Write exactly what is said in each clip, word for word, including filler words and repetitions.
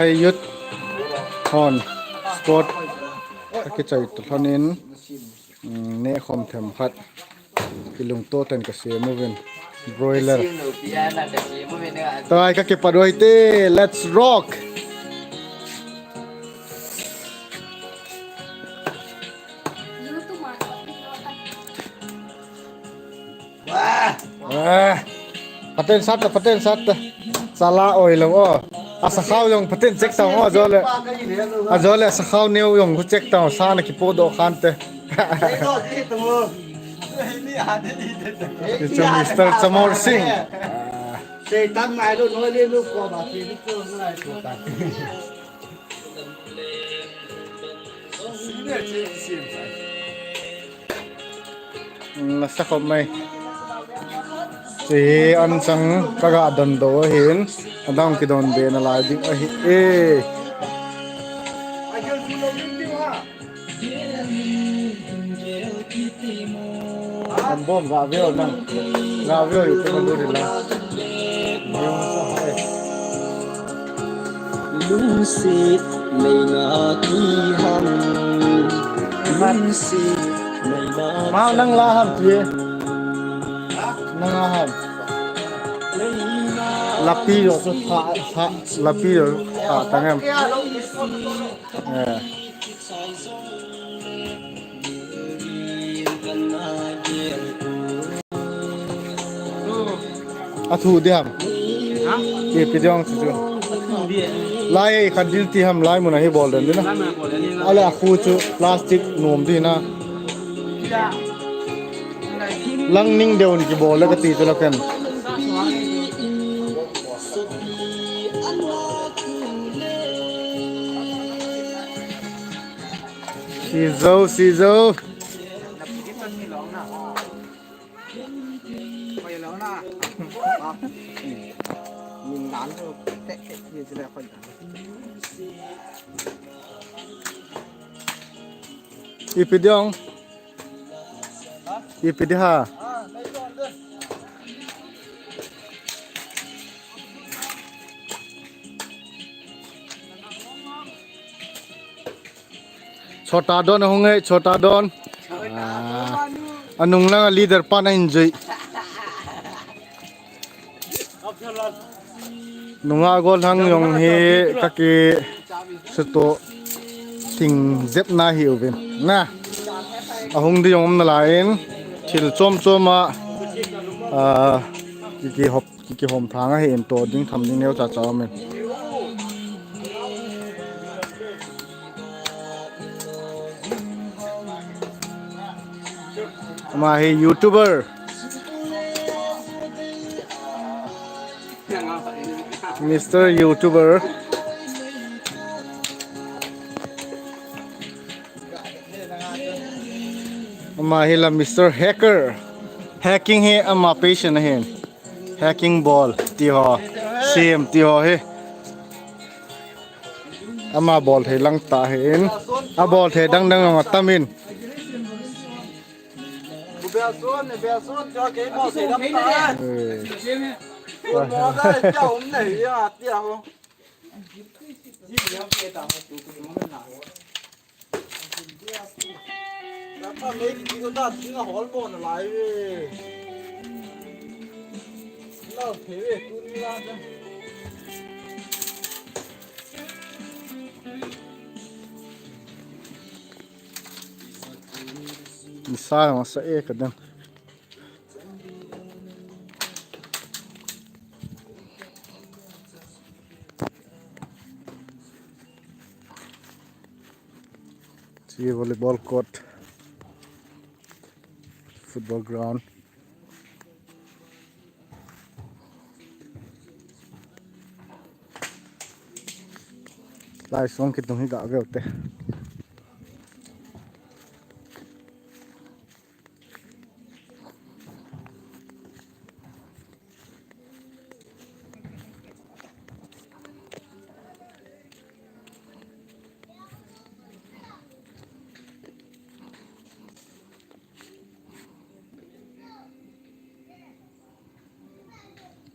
Hei youth hon sport akichai tu lhonin, mm, neh khom them khat kilungto ten kasem uvin. Broiler. Tua hi kakipat u hite, let's rock. Ah, paten sat ta, paten sat ta. Sala oi lo o. Asakhao jong paten check ta o, ajole. Ajole asakhao neo jong hu check ta o, sa na kipodoh khante. Hichu Mister Chamor Singh. Satan mai lo, noi le lo ko ba ti ko ngai ko ta. Nasa khop mai. Hiche hi an chang kaga dondoh ahin, adang kidonbe nalai ding ahi e. An bom ga veo nang. Ga veo ite ma du ri la. Veo sa hai. Lungset mei nga ki ham. Lungset mei nga. Mau nang la ham ti. Nang la ham. Lapi yo so tha, tha, lapi yo tha tang em. Eh. Athu di ham. Ha? Ipi di ong chu chu. Athu di. Lai khat dil ti ham, lai mun a hi bol den di na. Lai mun a bol den di na. Ale akhu chu plastic nom di na. Ya. Lang ning deu ni kibol le kati chu la ken. Sizo, sizo. Ipi di ong. Ipi di ha. Chota Don ahung e, Chota Don. Ah, anung lang a leader pan ahin jui. Nunga gollhang jong hi kakisuto thing jep na hi uvin. Na. Ahung di jong um nalai in thil chom chom a, ah, ki, kihop Ki, kihom thang ahin to ding tham ding neo cha cha um in. Ama hi YouTuber. Mister YouTuber. Ama hi la Mister Hacker. Hacking hi ama passion ahin. Hacking bol ti ho, sem ti ho hi. Ama bol thei lang ta hin. Abol thei dang dang jong atam in. Eh. Nisa masa e kadang. Hiche volleyball court, football ground. Lai song kitung hi ga veu te.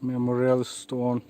Memorial Stone.